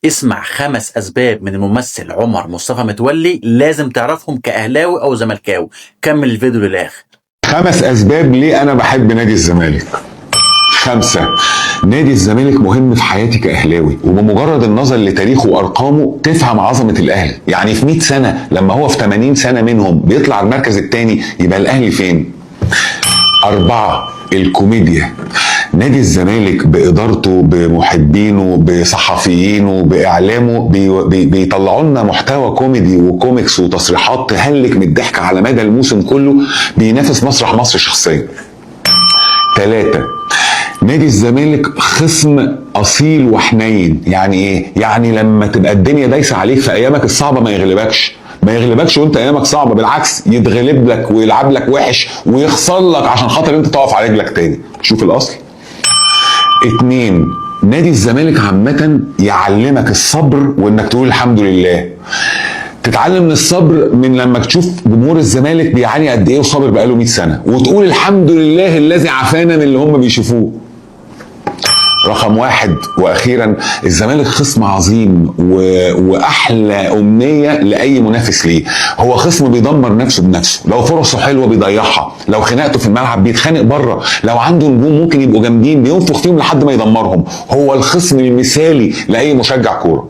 اسمع 5 أسباب من الممثل عمر مصطفى متولي لازم تعرفهم كأهلاوي أو زملكاوي. كمل الفيديو للآخر. 5 أسباب ليه أنا بحب نادي الزمالك. 5، نادي الزمالك مهم في حياتي كأهلاوي، وبمجرد النظر لتاريخه وأرقامه تفهم عظمة الأهلي. يعني في 100 سنة لما هو في 80 سنة منهم بيطلع المركز الثاني، يبقى الأهلي فين؟ 4، الكوميديا. نادي الزمالك بإدارته بمحبينه بصحفيينه بإعلامه بيطلعوا لنا محتوى كوميدي وكوميكس وتصريحات تهلك من الضحك على مدى الموسم كله، بينافس مسرح مصر شخصيا. 3، نادي الزمالك خصم أصيل وحنين. يعني إيه؟ يعني لما تبقى الدنيا دايسة عليك في أيامك الصعبة ما يغلبكش، ما يغلبكش وانت ايامك صعبة، بالعكس يتغلب لك ويلعب لك وحش ويخسر لك عشان خاطر انت تقف على رجلك تاني. شوف الاصل. 2، نادي الزمالك عامة يعلمك الصبر وانك تقول الحمد لله. تتعلم من الصبر من لما تشوف جمهور الزمالك بيعاني قد ايه وصابر بقاله 100 سنة، وتقول الحمد لله الذي عافانا من اللي هم بيشوفوه. رقم 1 واخيرا، الزمالك خصم عظيم واحلى امنية لاي منافس ليه. هو خصم بيدمر نفسه بنفسه، لو فرصة حلوة بيضيعها، لو خناقته في الملعب بيتخانق بره، لو عنده نجوم ممكن يبقوا جامدين بينفخ فيهم لحد ما يدمرهم. هو الخصم المثالي لاي مشجع كورة.